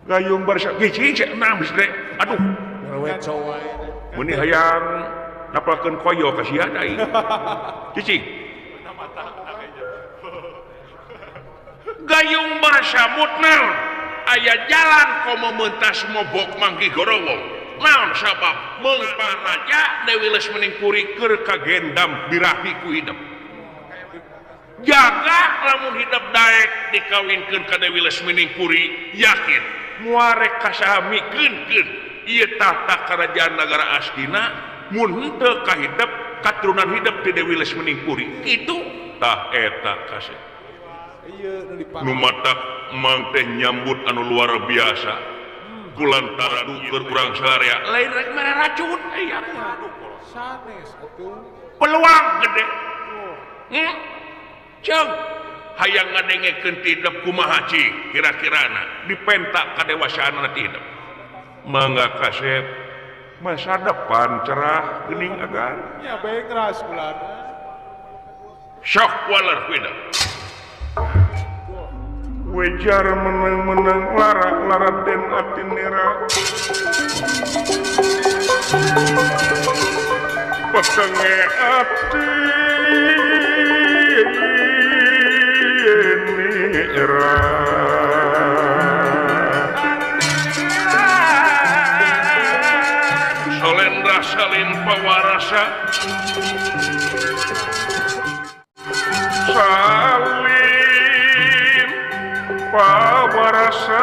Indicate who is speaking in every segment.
Speaker 1: Gayung barsa gicing enam dek. Aduh. Meuni hayang napalkeun koyo ka sia aing. Cicing. Gayung barsamut naon? Aya jalan komo mentas mobok manggih gorowong. Naon sabab meungpang raja Dewi Lesmeningpuri keur kagendam birahi ku hidep. Jaga lamun hidep daek dikawinkeun ka Dewi Lesmeningpuri yakin muarek ka saha mikeunkeun ieu tahta kerajaan nagara Astina mun henteu ka hidep katurunan hidep ti Dewi Lesmeningpuri. Kitu tah eta kasih. Nu matak mang teh nyambut anu luar biasa kulantaran keur urang sararea lain rek mere racun aya
Speaker 2: sanes atuh
Speaker 1: peluang gede. Ceung hayang ngadengekeun ti hidep kumaha cing kira-kirana dipenta kadewasaanna ti hidep mangga kasep masa depan cerah geuning agan
Speaker 2: nya bae keras kulana
Speaker 1: sok waler hidep wejar menang-menang lara-lara den atinera petenge ati nira solendra salin pawarasa salin pawarasa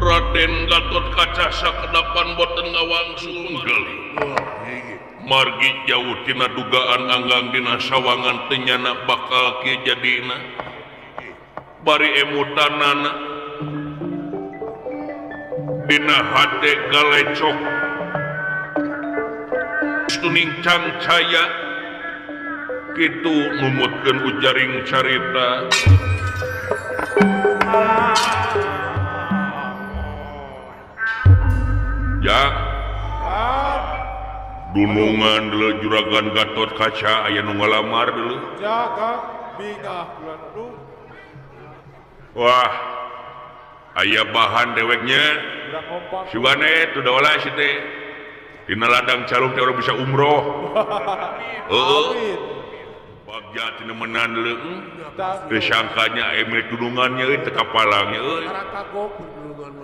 Speaker 1: Raden Gatot Kaca sakedapan boten ngawangsul gali margi jauh tina dugaan anggang dina sawangan teu nyana bakal kieu jadina bari emutanana dina hate galecok tuning cangcaya kitu numutkeun ujaring carita. Ya dunungan deuleu juragan Gatot Kaca aya nu ngalamar deuleu.
Speaker 2: Ya Kang, bingah bulan aduh.
Speaker 1: Wah, aya bahan deweknya. Sugane teu daolah si teh. Dina ladang calung teh urang bisa umroh. Heeh. Bagja tina menan deuleu. Teu sangkanya aya milik dunungannya euy teu kapalangnya euy.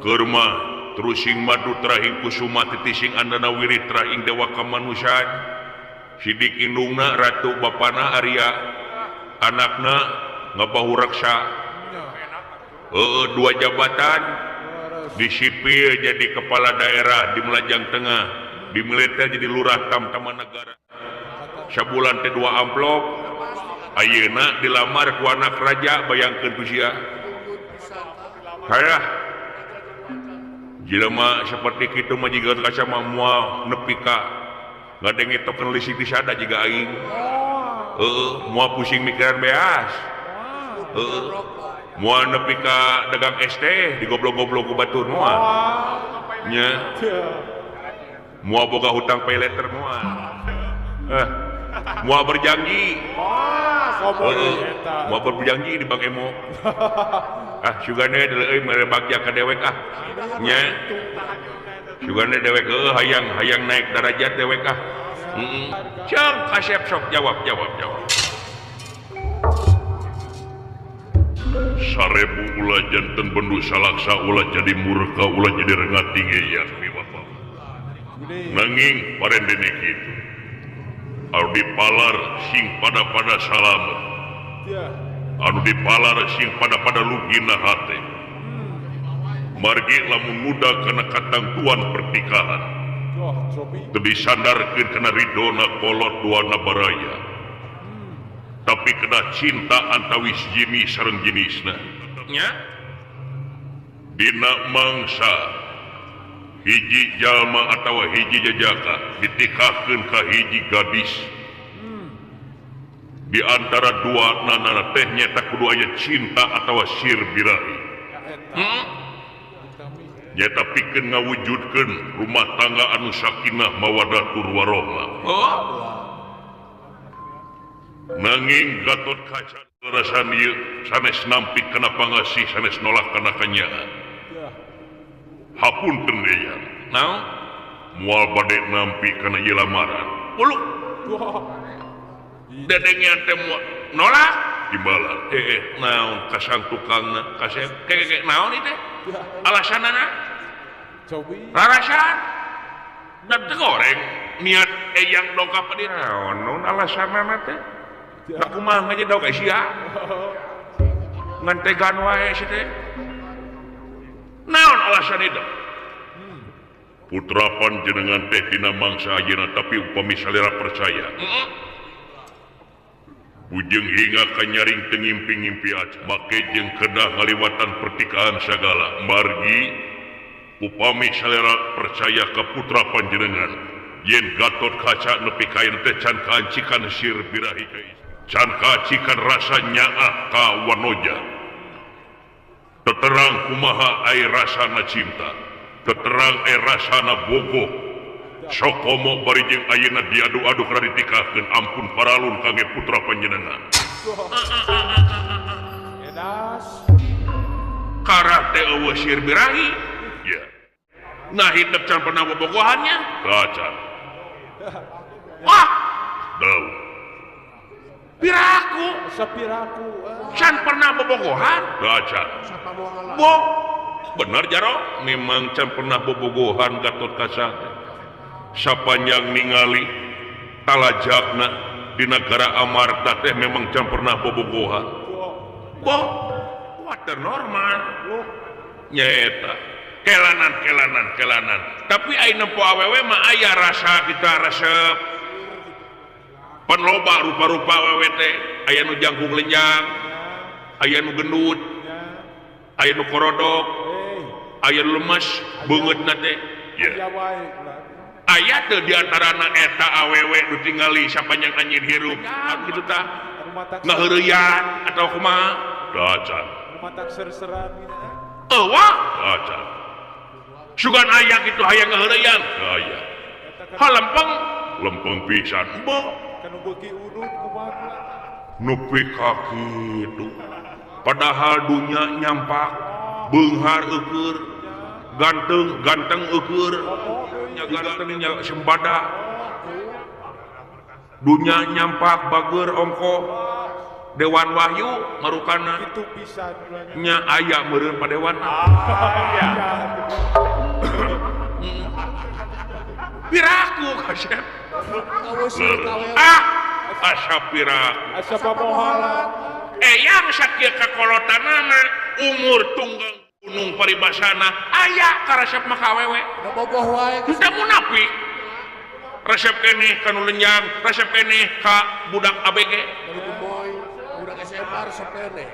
Speaker 1: Keur mah terusing madu trahing kusuma titising andana wirid trahing dewa kamanusiaan sidik indungna ratu bapana Arya anakna ngabahureksa dua jabatan di sipil jadi kepala daerah di Melajang Tengah di militer jadi lurah Tamtama Negara sabulan teh 2 amplop ayeuna dilamar ku anak raja bayangkeun ku sia hayah jelema seperti kitu mah jiga kaca mah moal nepi ka ngadenge token listrik di sada jiga aing. Heeh, moal pusing mikiran beas. Heeh. Moal nepi ka dagang es teh digoblok-goblok ku batur moal. Nya. Moal boga hutang pay letter moal. Moal berjanji. Moal berjanji di Bank Emo. Ah sugane deuleu euy mere bagja ka dewek ah. Nya. Sugane dewek heuh hayang hayang naik derajat dewek ah. Heeh. Ceung kasep sok jawab jawab jawab. 1000 ulah janten bendu salaksa ulah jadi murka ulah jadi rengat tinggi yakni bapak. Nanging parendene kitu. Anu dipalar sing pada-pada salamet. Anu dipalar sing pada-pada lugina hate. Margi lamun muda kana katangtuan pernikahan. Teu disandarkeun kana ridona kolot duana baraya. Tapi kena cinta antawis jenis sareng jenisna. Nya? Dina mangsa hiji jalma atawa hiji jajaka ditikahkeun ka hiji gadis. Di antara dua nanana teh nyata kudu aya cinta atawa sir birahi. Nyata pikeun ngawujudkeun rumah tangga anu sakinah mawaddah tur warohmah. Oh. Nanging Gatot Kaca rasan ieu sanes nampi kana pangasih sanes nolak kana kanyaah. Hapunten eyang. Naon? Moal bade nampi kana ieu lamaran. Ulu. Dedengean teh nolak timbalan. Naon kasan tukangna kasep keke naon ieu teh? Alasanana?
Speaker 2: Cobi.
Speaker 1: Rarasan. Da teu goreng niat eyang dongkap ka dieu. Naon naon alasanana teh? Da kumaha ngaje dog sia? Ngan tegan wae si teh. Naon alasan itu? Putra panjenengan teh dina mangsa ayeuna tapi upami salira percaya. Bujeng hingga kanyaring teu ngimpi-ngimpi aja. Make jeung kedah ngaliwatan pertikahan sagala. Margi upami salira percaya ka putra panjenengan yen Gatot Kaca nepi ka ayeuna teh can kaancikan sir birahi ka istri. Can kaancikan rasa nyaah ka wanoja. Teterang kumaha ai rasana cinta, teterang ai rasana bogoh. Sokomo bari jeung ayeuna diadu-adu kana ditikahkeun ampun paralun kangge putra panjenengan.
Speaker 2: Edas.
Speaker 1: Karah teh eueuh sir birahi. Ya. Nah hidup can pernah bobogohannya? Tacan. Wah, dau. Piraku,
Speaker 2: sapiraku.
Speaker 1: Can pernah bobogohan? Tacan. Bo, bener jaro, memang can pernah bobogohan Gatot Kaca. Sapanjang ningali talajakna di negara Amarta teh memang can pernah bobogohan. Bo, water normal. Nyaeta. Kelanan kelanan kelanan. Tapi ai nempo awewe mah aya rasa kita resep. Pan loba rupa-rupa awewe teh, aya nu jangkung lenjang, aya nu gendut, aya nu korodok, aya nu lemes, beungeutna teh. Ya. Aya teu di antarana eta awewe nu tingali sapanjang anjeun hirup. Kitu tah. Ngaheureyan atawa kumaha? Tacan.
Speaker 2: Matak ser-seran gitu.
Speaker 1: Eueuh, tacan. Sugan aya kitu hayang ngaheureyan. Aya. Ha lempeng, lempeng pisan. Bo,
Speaker 2: kanu beuki udud kumaha?
Speaker 1: Nepi ka kitu. Padahal dunya nyampak, beunghar eueur, ganteng ganteng eueur, nya ganteng nya sembada. Dunya nyampak bager ongko. Dewan Wahyu marukana
Speaker 2: kitu pisan
Speaker 1: nya aya meureun pa dewan. Piraku kasep. Ah, asa piraku.
Speaker 2: Asa pamohalan.
Speaker 1: Eyang sakieu kakolotanana umur tunggang gunung paribasana aya karesep mah ka awewe.
Speaker 3: Bogoh wae.
Speaker 1: Teu munafik. Resep keneh ka nu lenjang, resep keneh ka budak ABG.
Speaker 3: SMA resep keneh.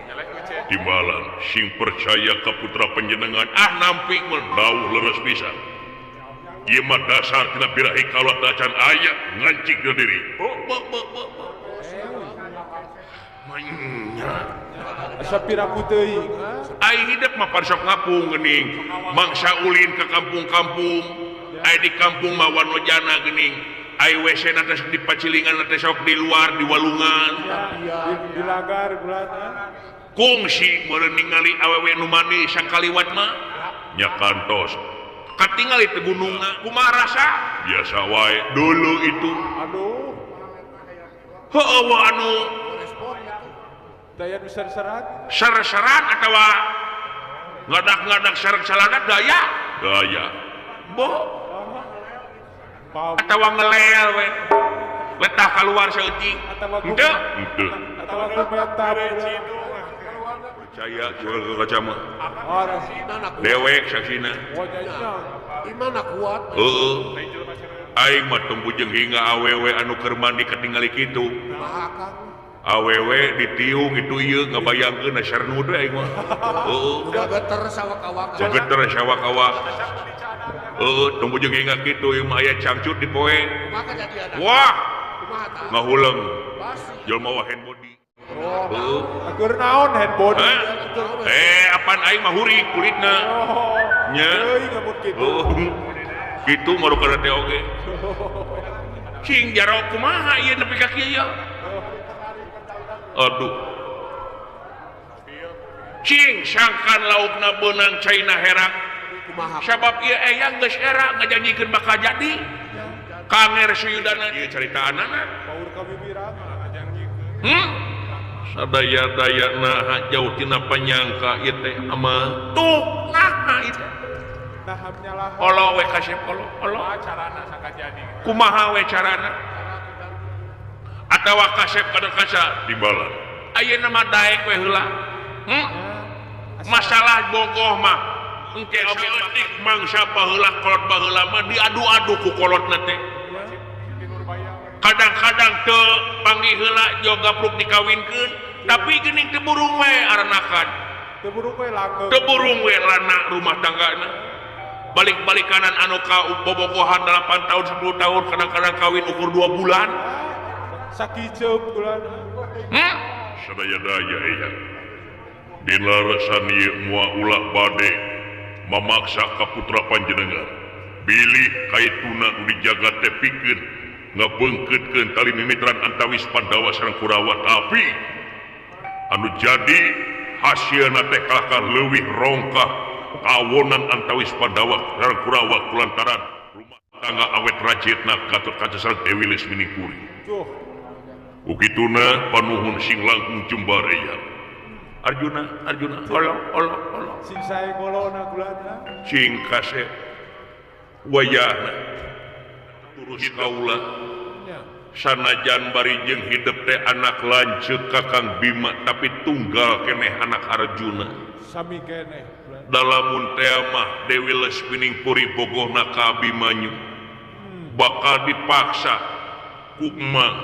Speaker 1: Timbalan sing percaya ka putra panjenengan ah nampi mun dawuh leres pisan. Ieu mah dasar tina birahi kaula tacan aya ngancik dina diri. Manya.
Speaker 2: Asa piraku teuing.
Speaker 1: Ai hidup mah parsok ngapung geuning. Mangsa ulin ke kampung-kampung. Ai di kampung mah wanojana geuning. Ai WC na teh di pacilingan teh sok di luar di walungan.
Speaker 2: Di lagar bulana.
Speaker 1: Kungsi meureun ningali awewe nu manis sakaliwat mah nya kantos. Katingali teh gunungna kumaha rasa? Biasa wae dulu itu.
Speaker 2: Aduh.
Speaker 1: Heueuh anu
Speaker 2: daya nu ser-seran.
Speaker 1: Ser-seran atawa ngadak-ngadak sareng saladat daya? Daya. Bo. Atawa ngelel we. Letah keluar saeutik. Henteu? Henteu.
Speaker 2: Atawa komentar.
Speaker 1: Percaya jual kaca mah. Dewek saksina.
Speaker 3: Imana kuat.
Speaker 1: Heeh. Aing mah teu bujeng hingga awewe anu keur mandi katingali kitu. Awewe ditiung itu ieu ngabayangkeun sarnud we aing mah. Heeh.
Speaker 3: Geter sawak-awak.
Speaker 1: Geter sawak-awak. Heeh, teu bujeng hingga kitu ieu mah aya cangcut di poe. Wah, Ngahuleng jelema wa hand body. Heuh.
Speaker 2: Agur naon hand body?
Speaker 1: Apaan aing mah huri kulitna. Nya.
Speaker 2: Euy ngamut kitu.
Speaker 1: Kitu maru kana teh oge. Cing jaro kumaha ieu nepi ka kieu ya. Aduh. Cing sangkan laukna beunang caina herang. Sabab ieu eyang geus era ngajanjikeun bakal jadi. Kanger Suyudana ieu caritaanana.
Speaker 2: Paur kawiwiran.
Speaker 1: Sadaya-daya naha jauh tina panyangka ieu teh ama tuh naha ieu teh. Olo we kasep olo olo.
Speaker 4: Carana sangka jadi.
Speaker 1: Kumaha we carana? Atawa kasep kada kaca dibalan. Ayeuna mah daek we heula. Masalah bogoh mah engke oge leutik mangsa baheula kolot baheula mah diadu-adu ku kolotna teh. Kadang-kadang teu panggih heula jogapruk dikawinkeun, tapi geuning teu burung we aranakan.
Speaker 2: Teu burung we langgeng.
Speaker 1: Teu burung we lana rumah tanggana. Balik-balik kanan anu ka bobogohan 8 tahun 10 tahun kadang-kadang kawin ukur 2 bulan.
Speaker 2: Sakiceup bulan.
Speaker 1: Sadaya-daya ya. Dina resan ieu moal ulah bade mamaksa ka putra panjenengan. Bilih kaituna nu dijaga teh pikeun ngabeungkeutkeun tali mimitran antawis Pandawa sareng Kurawa, tapi anu jadi hasilna teh kalahka leuwih rongkah kawonan antawis Pandawa sareng Kurawa kulantaran rumah tangga awet rajitna Gatotkaca sareng Dewi Lesminingpuri. Ukituna panuhun sing langkung jembar ya. Arjuna, Arjuna, olo, olo, olo.
Speaker 2: Sing sae ngolona gulana.
Speaker 1: Sing kasep wayahna terus kaula sanajan bari jeung hidep teh anak lanceuk Kakang Bima tapi tunggal keneh anak Arjuna.
Speaker 2: Sami keneh.
Speaker 1: Dalamun teh mah Dewi Lesminingpuri bogohna ka Abimanyu. Bakal dipaksa ku emak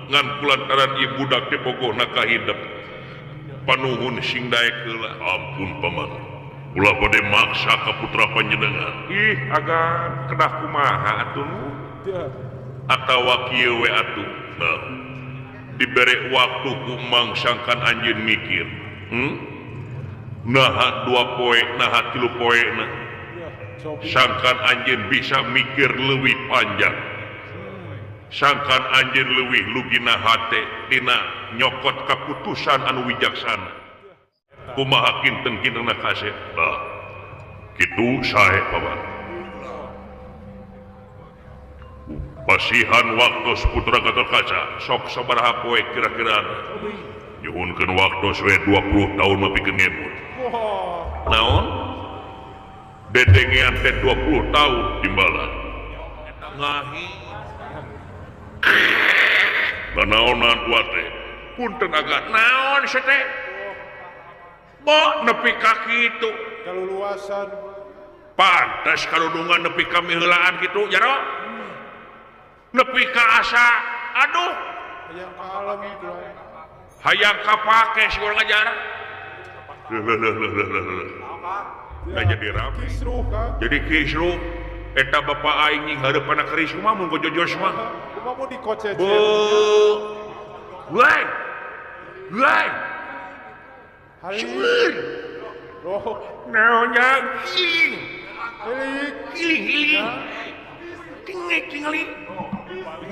Speaker 1: ngan kulantaran ieu budak teh bogohna ka hidep. Panuhun sing daek heula. Ampun paman. Ulah bade maksa ka putra panjenengan. Ih, agan kedah kumaha atuh nu? Atawa kieu we atuh. Nah, dibere waktu ku mang sangkan anjeun mikir. Naha 2 poe, naha 3 poe na. Sangkan anjeun bisa mikir leuwih panjang. Sangkan anjeun leuwih lugina hate dina nyokot kaputusan anu wijaksana. Kumaha kinten-kintenna kasep? Nah, kitu sae paman. Pasihan waktos putra Gatotkaca sok sabaraha poe kira-kira. Nyuhunkeun waktos we 20 tahun mah pikeun ngemut. Naon? Dedengean teh 20 tahun timbalan. Ngahi. Nanaonan kuat teh. Punten agak naon sia teh? Bo nepi ka kitu.
Speaker 2: Kaluluasan.
Speaker 1: Pantes kaludungan nepi ka miheulaan kitu jaro. Nepi ka asa aduh.
Speaker 2: Hayang ka alam kitu.
Speaker 1: Hayang kapake si urang ngajar. Leuh. Nah jadi rame.
Speaker 2: Kisruh ka.
Speaker 1: Jadi kisruh. Eta bapak aing nying hareupeuna keris mah mun gojojos mah.
Speaker 2: Kumaha mun dikocecet.
Speaker 1: Woi. Woi.
Speaker 2: Seueur. Oh,
Speaker 1: naon nya giling.
Speaker 2: Giling.
Speaker 1: Giling. Tinggal tingali.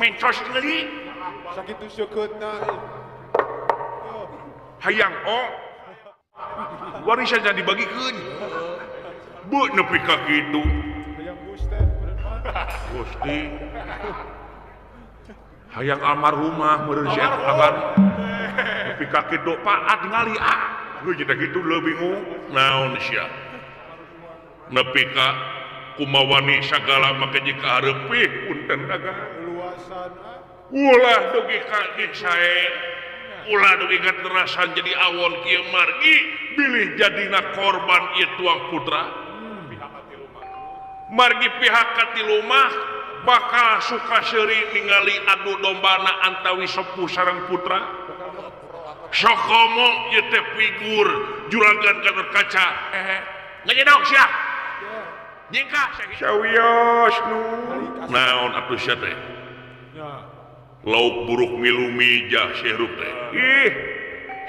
Speaker 1: Mencos tingali.
Speaker 2: Sakitu seukeutna.
Speaker 1: Hayang oh. Warisan jangan dibagikeun. Bu nepi ka kitu.
Speaker 2: Hayang gusten
Speaker 1: Gusti. Hayang almarhumah meureun si eta kabar. Nepi ka kitu paat tingali ah. Heuh jadi kitu leuwih bingung. Naon sia? Nepi ka kumawani sagala make jeung kahareup punten dagang.
Speaker 2: Luasan.
Speaker 1: Ulah dugi ka sae. Ulah dugi katerasan jadi awon kieu margi bilih jadina korban ieu tuang putra. Margi pihak katilu mah bakal suka seuri ningali adu dombana antawi sepuh sareng putra. Sokomo ieu teh figur juragan Gatotkaca. Ngajedog sia. Nyingkah sawios nu. Naon atuh sia teh? Lauk buruk milu mijah si hirup teh. Ih,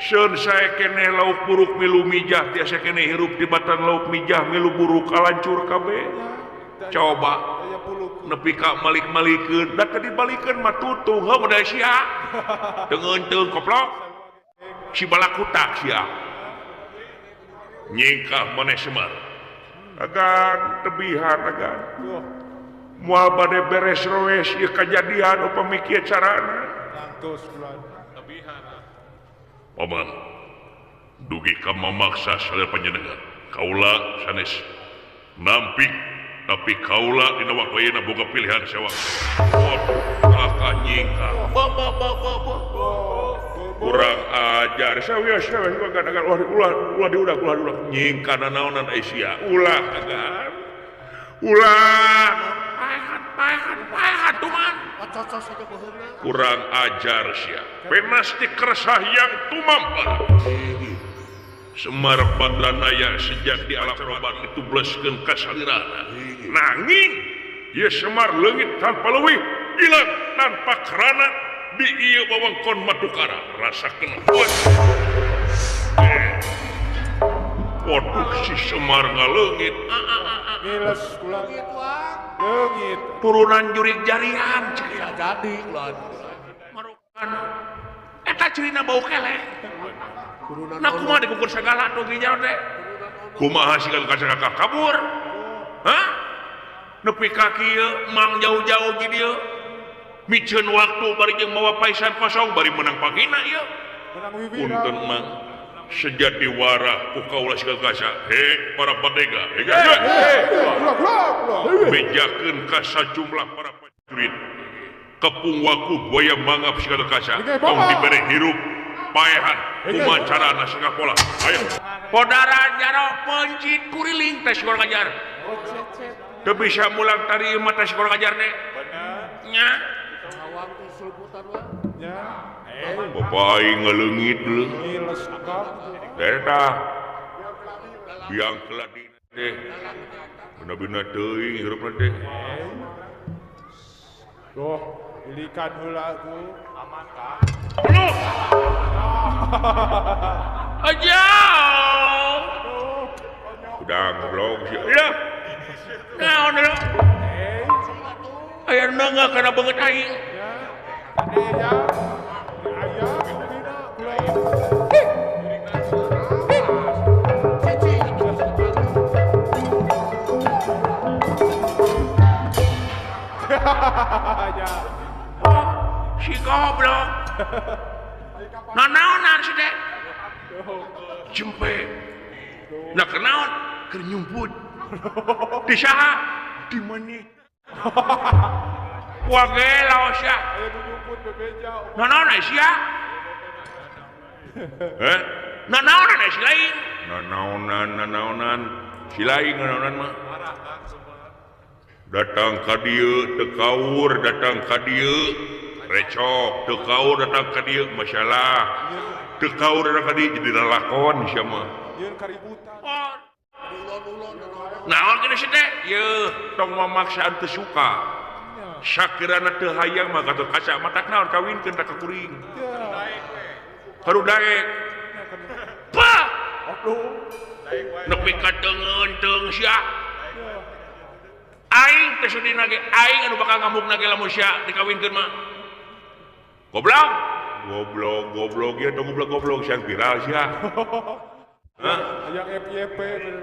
Speaker 1: seun sae keneh lauk buruk milu mijah tiasa keneh hirup di batan lauk mijah milu buruk kalancur kabeh. Coba nepi ka malik-malikeun da teu dibalikeun mah tutung heuh modal sia. Teungeun koplok. Si balakutak sia. Nyingkah maneh Semar. Agan tebihan agan. Moal bade beres roes ieu kajadian upami kieu carana.
Speaker 2: Tangtos bulan.
Speaker 1: Tebihan. Paman, dugi ka mamaksa sadaya panjenengan. Kaula sanes nampik tapi kaula dina waktu ayeuna boga pilihan sewang. Waduh, kakak nyingkah. Kurang ajar sawios sawios agan ulah ulah diudak ulah diudak nyingkah nanaonan ai sia. Ulah agan. Ulah paehan paehan tuman. Kurang ajar sia. Penasti kersah yang tumampar. Semar Badranaya sejak di alam robat itu bleskeun ka salirana. Nanging ieu Semar leungit tanpa leuwih, ilang tanpa kerana di ieu wewengkon Madukara. Rasakeun waduh si Semar ngaleungit.
Speaker 2: Ngiles kula. Leungit.
Speaker 1: Turunan jurig jarian
Speaker 3: bisa jadi ulah.
Speaker 1: Marukan eta cirina bau kelek.
Speaker 3: Turunan
Speaker 1: Nah kumaha dikukur segala atuh ge jaro teh. Kumaha siga ka kabur? Hah? Nepi ka kieu mang jauh-jauh di dieu. Miceun waktu bari jeung mawa paisan kosong bari menang pagina ieu.
Speaker 2: Menang wiwira.
Speaker 1: Punten mang. Sejati warah ku kaula siga kaca. He para badega. He bejakeun ka sajumlah para prajurit. Kepung waku buaya mangap siga kaca. Tong dibere hirup paehan kumaha carana siga pola. Ayo. Podara jaro pencit kuriling teh sekolah ngajar. Teu bisa mulang tari mah teh sekolah ngajar teh. Nya.
Speaker 2: Nya.
Speaker 1: Bapak aing ngaleungit deuleu.
Speaker 2: Ngiles akang.
Speaker 1: Eta biang keladi teh. Bina-bina teuing hirupna teh.
Speaker 2: Duh, ilikan heula tuh.
Speaker 4: Aman kah?
Speaker 1: Aduh. Aja. Udah goblok sih. Iya. Naon deuleu? Aya neungeuh kana beungeut aing.
Speaker 2: Ya. Ade ya. Aya dina kula. Ya.
Speaker 1: Oh, si goblok. Nanaonan si teh? Jempe. Nah kenaon? Keur nyumput. Di saha? Di meuni. Wah gelo sia.
Speaker 2: Aya nu nyumput bebeja.
Speaker 1: Nanaonan sia? Heh? Nanaonan si lain? Nanaonan, nanaonan. Si lain nanaonan mah. Datang ka dieu teu kaur, datang ka dieu recok, teu kaur datang ka dieu masalah. Teu kaur datang ka dieu jadi lalakon sia mah.
Speaker 2: Yeun kaributan.
Speaker 1: Naon kitu si teh? Yeuh, tong mamaksaan teu suka. Sakirana teu hayang mah gatot kaca matak naon kawinkeun ka kuring. Haru daek. Pah! Nepi ka teungeun sia. Aing teh sudina ge aing anu bakal ngamukna ge lamun sia dikawinkeun mah. Goblok. Goblok, goblok ieu tong goblok-goblok siang viral sia. Hah?
Speaker 2: Hayang FYP.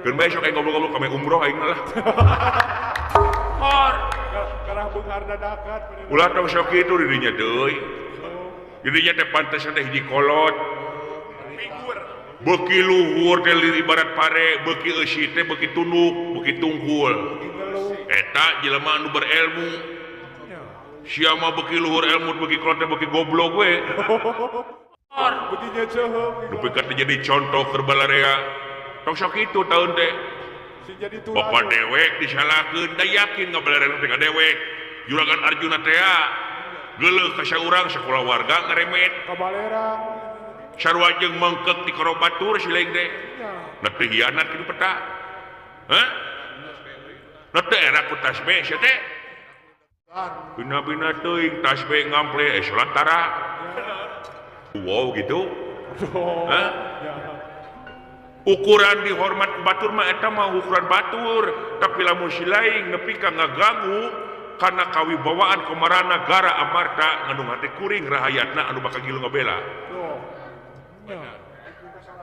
Speaker 1: Keun bae sok aing goblok-goblok kame umroh aing lah. Hor.
Speaker 2: Karah beunghar dadakan.
Speaker 1: Ulah tong sok kitu di dinya deui. Di dinya teh pantesan teh hiji kolot. Beuki luhur teh ibarat pare, beuki eusi teh beuki tunduk, beuki tungkul. Eta jelema anu berilmu. Sia mah beuki luhur ilmu, beuki kolot teh beuki goblok we.
Speaker 2: Beuki nyeceheum.
Speaker 1: Nepi ka teh jadi contoh keur balarea. Tong sok kitu taun teh. Bapak dewek disalahkeun, da yakin ngabalarea teh ka dewek. Juragan Arjuna teh geuleuh ka saurang sakola warga ngaremet.
Speaker 2: Ka balerang.
Speaker 1: Sarua jeung mengkek di korobatur si lain teh. Na teu hianat kitu peta. Hah? Na teu era ku tasbih sia teh. Bina-bina teuing tas we ngample salat tara. Wow gitu. Hah? Ukuran dihormat batur mah eta mah ukuran batur, tapi lamun si laing nepi ka ngaganggu kana kawibawaan komarana negara Amarta ngandung hate kuring rahayatna anu bakal ngilu ngabela.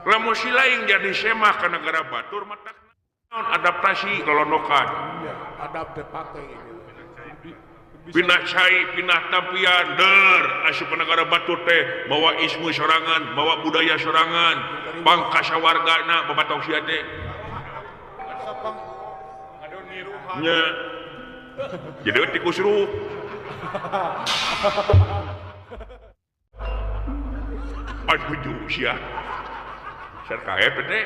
Speaker 1: Lamun si laing jadi semah ka negara batur mah naon adaptasi lolonokan.
Speaker 3: Adap teh pake
Speaker 1: pindah cai pindah tampian der asup negara batur teh mawa ismu sorangan mawa budaya sorangan pangkasawargana babatong sia teh nya jadi tikus ruh aduh sia sarkaep teh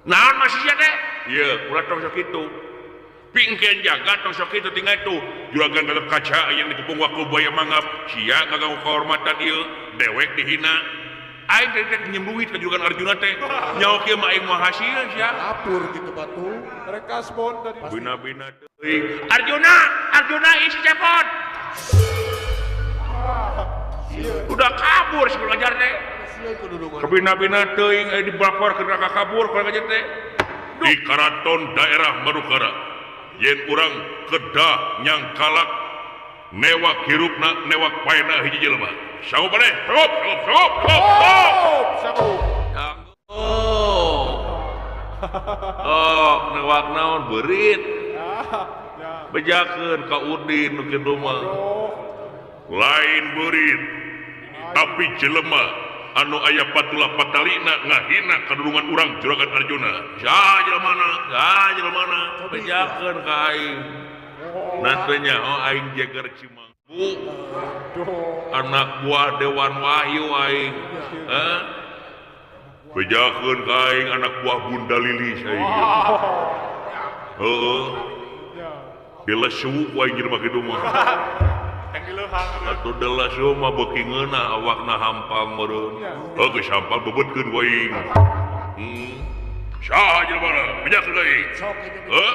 Speaker 1: naon masih sia teh ieu ulah tong sakitu pingken jaga tong sok itu tinggal itu juragan Gatot Kaca yang dikepung waku buaya mangap sia ngaganggu kehormatan ieu dewek dihina aing teh nyeum duit ka juragan Arjuna teh nyaho kieu mah aing moal hasil sia
Speaker 3: lapur gitu batu
Speaker 2: rekasbon tadi
Speaker 1: bina-bina teuing Arjuna Arjuna isi cepot udah kabur si belajar teh kebina-bina teuing dibapor ke neraka kabur kalau ngajar teh di karaton daerah Madukara yen urang kedah nyangkalak newak hirupna newak paena hiji jelema sanggup maneh sanggup sanggup sanggup sanggup sanggup oh newak naon beurit bejakeun ka Udin nu kitu mah lain beurit tapi jelema anu aya patula patalina ngahina kadulungan urang juragan Arjuna saha jelemana saha jelemana bejakeun ka aing nantinya oh aing jeger Cimangku anak buah Dewan Wahyu aing heh bejakeun ka aing anak buah Bunda Lilis aing heueuh dilesu ku aing jelema kitu mah atuh delesu mah beuki ngeunah awakna hampang meureun heuh geus hampang bebetkeun ku aing saha jelemana bejakeun ka aing heuh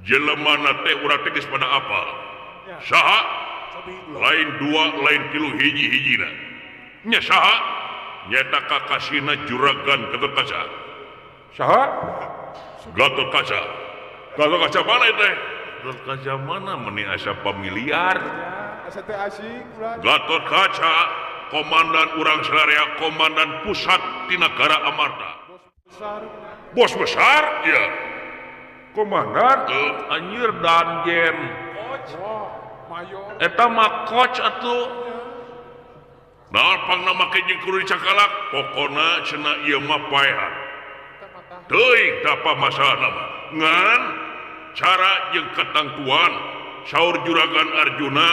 Speaker 1: jelemana teh urang teh geus pada apal saha lain dua lain tilu hiji-hijina nya saha nyata kakasina juragan Gatot Kaca saha Gatot Kaca Gatot Kaca mana teh Gatot Kaca mana meni asa familiar
Speaker 2: asa teh asing
Speaker 1: Gatot Kaca komandan urang sararea komandan pusat di negara Amarta bos besar iya komandan anjir danjen eta mah coach atuh naon pangna make jeung kudu dicakalak pokona cenah ieu mah paehan teuing tapa masalahna mah ngan cara jeung katangtuan saur juragan Arjuna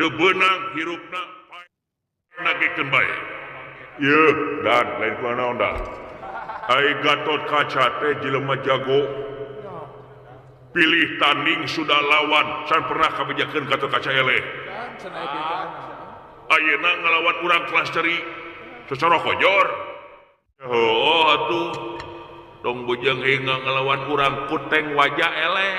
Speaker 1: teu beunang hirupna nagikeun bae ieu dan lain kunaon da ai Gatot Kaca teh jelema jago pilih tanding sudah lawan can pernah kabejakeun Gatot Kaca eleh ayeuna ngalawan urang kelas ceri secara kojor heuh atuh dong bujang hingga ngalawan urang kuteng wajah eleh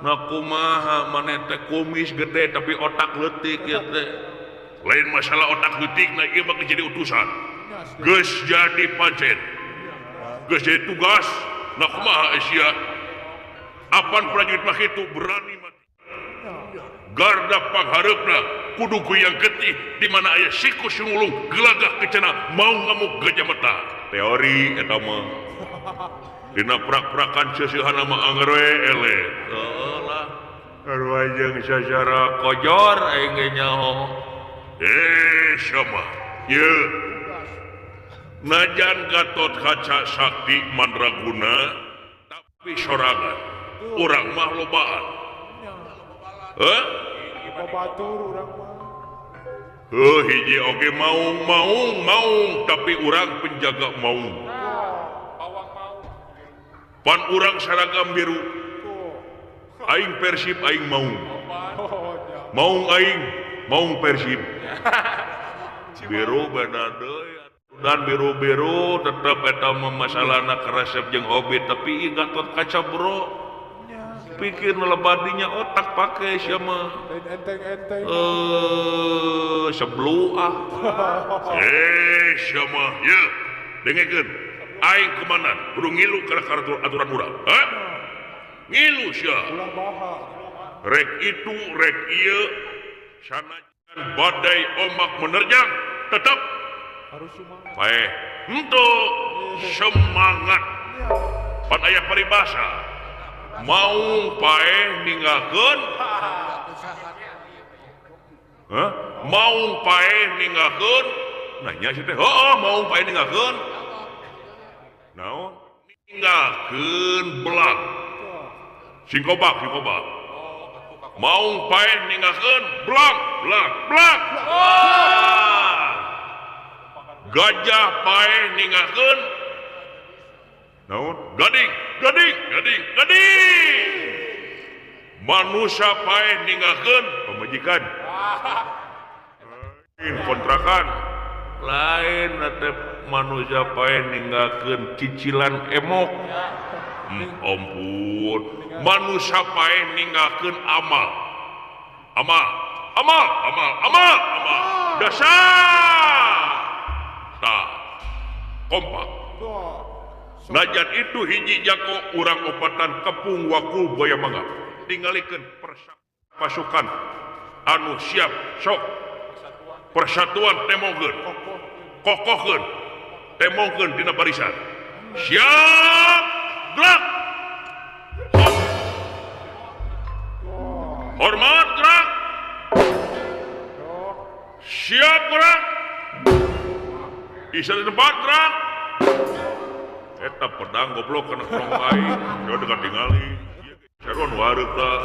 Speaker 1: nah kumaha maneh teh kumis gede tapi otak leutik ieu teh lain masalah otak leutik na ieu mah jadi utusan geus jadi pancen geus jadi tugas nah kumaha sia apan prajurit mah kitu berani mati garda panghareupna kudu goyang getih di mana aya siku sungulung gelagah kecana mau ngamuk gajah mata teori eta mah dina prak-prakan seuseurna mah anger we eleh heueuh lah arwah sasara kojor aing ge nyaho sama ieu najan Gatot Kaca sakti mandraguna tapi sorangan urang mah lobaan heuh
Speaker 2: batur urang mah
Speaker 1: heuh hiji oge maung maung maung tapi urang penjaga maung pan urang seragam biru aing Persib aing maung maung aing maung Persib biru beda deui Dan biru-biru tetep eta mah masalahna karesep jeung hobi tapi ieu Gatot Kaca bro. Pikir nu lebadinya otak pake sia mah.
Speaker 2: Enteng-enteng.
Speaker 1: Seblu ah. Sia mah ye dengekeun. Aing komandan kudu ngilu kana aturan urang. Hah? Ngilu sia.
Speaker 2: Ulah baha.
Speaker 1: Rek itu rek ieu sanajan badai ombak menerjang tetep
Speaker 2: harus semangat.
Speaker 1: Paeh henteu semangat. Pan aya paribasa maung paeh ninggalkeun. Hah? Maung paeh ninggalkeun. Nanya si teh, heuh maung paeh ninggalkeun. Naon? Ninggalkeun belang. Sing kobak, sing kobak. Maung paeh ninggalkeun belang, belang, belang. Gajah paeh ninggalkeun naon? Gading, gading, gading, gading. Manusia paeh ninggalkeun pamajikan. Lain kontrakan. Lain teh manusia paeh ninggalkeun cicilan emok. Ampun. Manusia paeh ninggalkeun amal. Amal, amal, amal, amal, amal. Dasar. Tah, kompak. Najan itu hiji jago urang opatan kepung wakul boya mangga. Tinggalikeun pasukan anu siap sok persatuan temongkeun, kokohkeun, temongkeun dina barisan. Siap gerak. Hormat gerak. Siap gerak. Isa di tempat gerak. Eta pedang goblok kena krong aing. Yo dekat tingali. Saruan wareuk tah.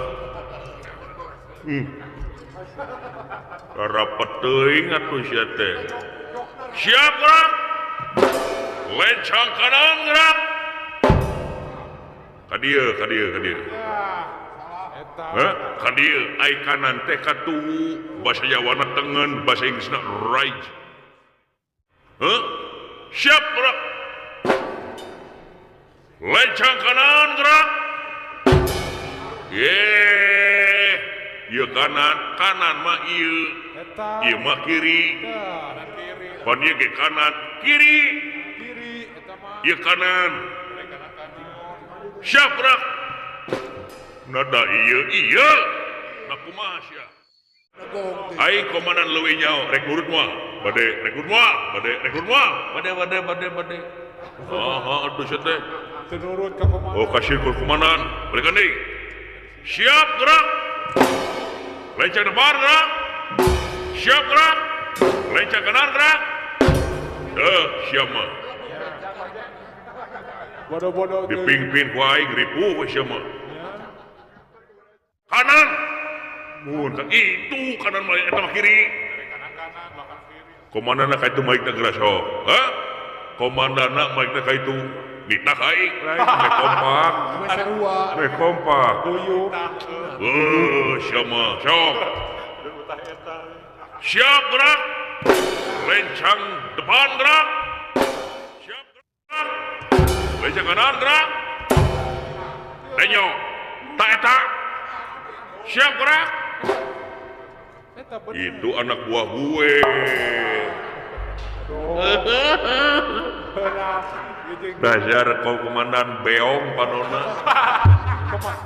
Speaker 1: Rapet teuing atuh sia teh. Siap gerak. Lencang kanan gerak. Ka dieu, ka dieu, ka dieu. Hah? Ka dieu ai kanan teh katuhu, basa Jawana tengen, basa Inggrisna right. Hah? Siap gerak. Lencang kanan gerak. Ye, ieu kanan, kanan mah ieu. Ieu mah kiri. Pan ieu ge kanan, kiri.
Speaker 2: Kiri eta mah.
Speaker 1: Ieu kanan. Siap gerak. Nada ieu ieu. Na kumaha sia? Aing komandan leuwih nyaho rek nurut moal. Bade rek nurut moal, bade rek nurut moal. Bade bade bade bade. Oh, aduh sia teh.
Speaker 2: Teu nurut ka komandan.
Speaker 1: Oh, kasih ka komandan. Balikan deui. Siap gerak. Lencang depan gerak. Siap gerak. Lencang kanan gerak. Siap mah.
Speaker 2: Bodoh-bodoh
Speaker 1: dipimpin ku aing ripuh we sia mah. Kanan. Mun itu kanan mah eta mah kiri. Komandanna ka itu maikna geura sok. Hah? Komandanna maikna ka itu nitah ka aing. Meh kompak. Meh kompak.
Speaker 2: Guyub.
Speaker 1: Heuh, sia mah sok. Siap gerak. Lencang depan gerak. Siap gerak. Lencang kanan gerak. Lenyo. Tak eta. Siap gerak. Itu anak buah gue. Dasar kau komandan beong panona.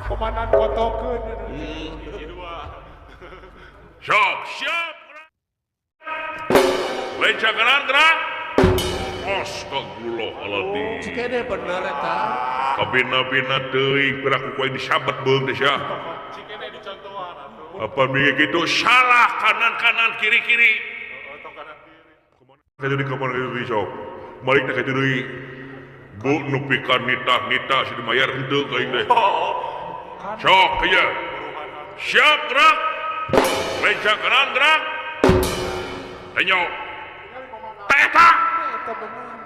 Speaker 2: Komandan kotokeun.
Speaker 1: Sok, siap gerak. Lencang kanan gerak. Astagfirullahaladzim.
Speaker 3: Cikene bener eta.
Speaker 1: Kabina-bina teuing piraku ku aing disabet beung teh sia.
Speaker 2: Cikene dicontohan atuh.
Speaker 1: Apa mikir gitu salah kanan-kanan kiri-kiri.
Speaker 2: Tong kanan kiri.
Speaker 1: Kumaha jadi kumaha deui sok. Balik teh kitu deui. Bu nu pikeun nitah-nitah si dimayar henteu ka aing teh. Sok ieu. Siap gerak. Lencang kanan gerak. Tenyo. Teta.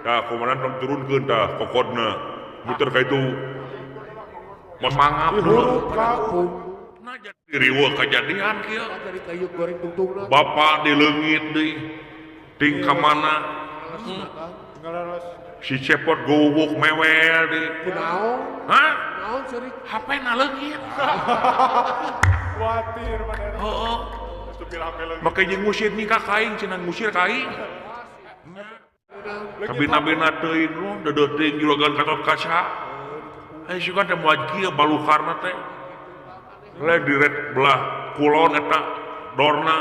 Speaker 1: Tah komandan tong turunkeun tah kokodna. Muter ka itu.
Speaker 3: Mangap dulu.
Speaker 1: Riweuh kajadian kieu.
Speaker 3: Dari kayu goreng tungtungna.
Speaker 1: Bapak dileungit deui. Ting ka mana? Si Cepot gowok mewel di.
Speaker 3: Kunaon?
Speaker 1: Hah?
Speaker 3: Naon ceurik?
Speaker 1: HP na leungit.
Speaker 2: Kuatir manehna.
Speaker 1: Heeh.
Speaker 2: Leungit.
Speaker 1: Make jeung ngusir nikah ka aing cenah ngusir ka aing. Kabina-bina teuing lu deudeuh teuing juragan Gatot Kaca. Eh sugan teh moal kieu balukarna teh. Lain direk belah kulon eta dorna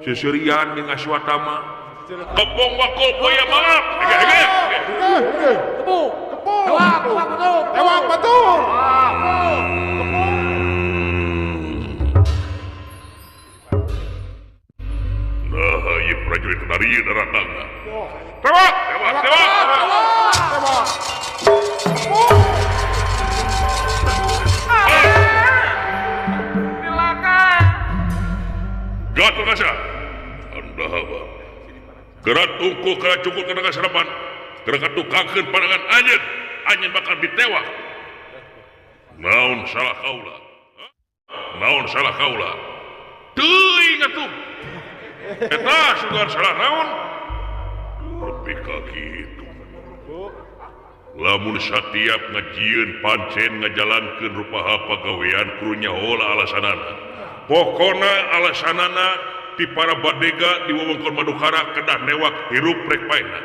Speaker 1: seuseurian jeung Aswatama. Kepung wakul poya maaf.
Speaker 3: Kepung. Kepung. Tewak, tewak betul.
Speaker 2: Tewak betul.
Speaker 1: Nah, ieu prajurit dari daratangna. Tewak, tewak, tewak.
Speaker 2: Tewak.
Speaker 1: Gatot Kaca. Anda haba. Gerak tungku gerak cukup kana kasarapan. Gerak tukangkeun pandangan anjeun, anjeun bakal ditewak. Naon salah kaula? Naon salah kaula? Teuing atuh. Eta sugan salah naon? Nepi ka kitu. Lamun satiap ngajieun pancen ngajalankeun rupaha pagawean kudu nyahola alasanana. Pokona alasanana di para badega di wewengkon Madukara kedah newak hirup rek paehna.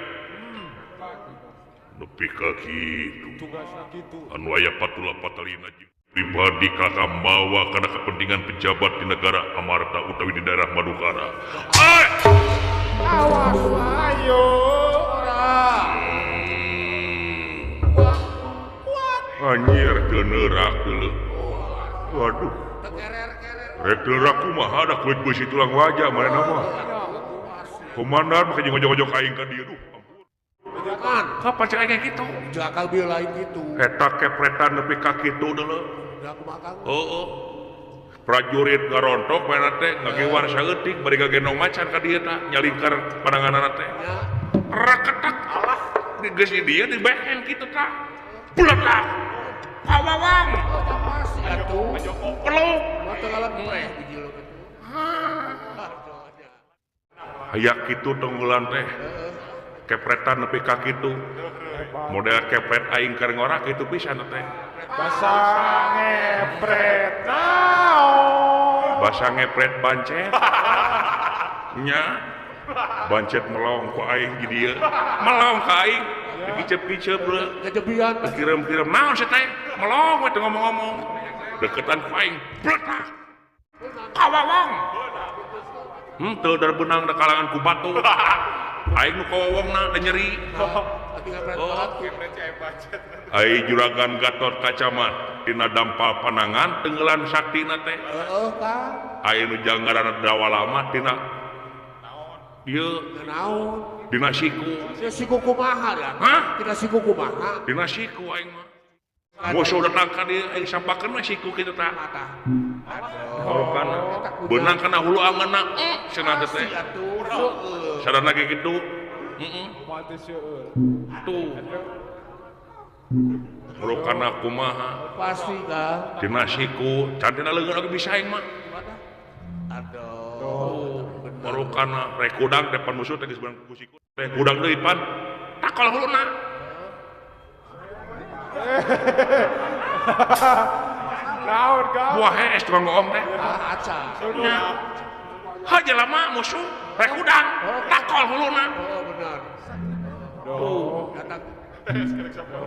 Speaker 1: Nepi ka kitu. Anu aya patula patalina pribadi kakak mawa kana kepentingan pejabat di negara Amarta utawi di daerah Madukara. Ay!
Speaker 2: Awas ayo ora.
Speaker 1: Anjir teu neurak deuleuh. Waduh. Rek teurak kumaha da kulit beusi tulang wajah manehna mah. Komandan make jeung ngojok-ngojok aing ka dieu duh.
Speaker 3: Ampun.
Speaker 1: Kapan cek aing kitu?
Speaker 3: Jeung akal bieu lain kitu.
Speaker 1: Eta kepretan nepi ka kitu deuleuh.
Speaker 3: Da kumaha Kang?
Speaker 1: Heeh. Prajurit ngarontok manehna teh ngagewar saeutik bari ngagendong macan ka dieu tah nyalingkar pandanganana teh. Raketek alah geus di dieu di behen kitu tah. Buletak. Pawawang.
Speaker 3: Pasti atuh.
Speaker 1: Peluk.
Speaker 3: Mata ngalam preh biji lu kitu.
Speaker 1: Aya kitu tunggulan teh. Kepretan nepi ka kitu. Model kepret aing keur ngora kitu pisan teh.
Speaker 2: Basa ngepret naon?
Speaker 1: Basa ngepret bancet. Nya. Bancet melong ku aing di dieu. Melong ka aing. Dikicep-kicep leuh.
Speaker 3: Kejebian.
Speaker 1: Kirim-kirim naon sih teh? Melong we teu ngomong-ngomong. Deketan ku aing. Bletak. Kawawang. Henteu dar beunang da kalangan ku batu. Aing nu kawawongna da nyeri. Oh. Ai juragan Gatot Kaca mah tina dampal panangan tenggelan saktina teh.
Speaker 3: Heeh, Kang.
Speaker 1: Ai nu janggaran dawala mah tina dieu
Speaker 3: naon?
Speaker 1: Dina siku.
Speaker 3: Dina siku kumaha ya?
Speaker 1: Hah?
Speaker 3: Dina siku kumaha?
Speaker 1: Dina siku aing mah. Musuh datang ka dieu aing sampakeun we siku kitu tah. Aduh. Beunang kana hulu angeunna cenah teh. Sadar lagi kitu. Heeh. Tuh. Rukana kumaha?
Speaker 3: Pasti Kang.
Speaker 1: Dina siku, can dina leungeun oge bisa aing mah.
Speaker 3: Aduh.
Speaker 1: Rukana rek kudang depan musuh teh geus beunang ku siku. Teh kudang deui pan. Takol huluna.
Speaker 2: Naon Kang?
Speaker 1: Buah hees tukang goong teh.
Speaker 3: Ah, aca.
Speaker 1: Ha jelema musuh rek kudang, takol huluna.
Speaker 3: Oh, benar.
Speaker 1: Tuh.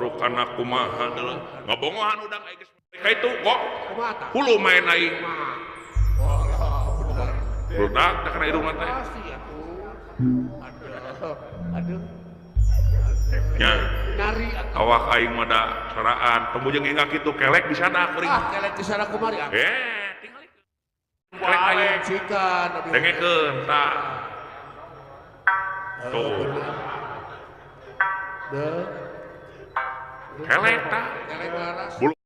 Speaker 1: Rukana kumaha deuleuh. Ngabongohan udang aing geus ka itu kok.
Speaker 3: Kumaha tah?
Speaker 1: Hulu main aing.
Speaker 3: Oh, benar.
Speaker 1: Budak teh kana irungna teh.
Speaker 3: Pasti atuh. Aduh. Aduh.
Speaker 1: Nya.
Speaker 3: Nyari atuh.
Speaker 1: Awak aing mah da saraan, temu jeung inga kitu kelek di sana kuring.
Speaker 3: Ah, kelek di sana kumari ah.
Speaker 1: Eh, tingalikeun. Kelek aing.
Speaker 3: Cikan
Speaker 1: dengekeun tah. Tuh.
Speaker 3: Deh.
Speaker 1: Kelek tah.
Speaker 3: Kelek laras.
Speaker 1: Bulu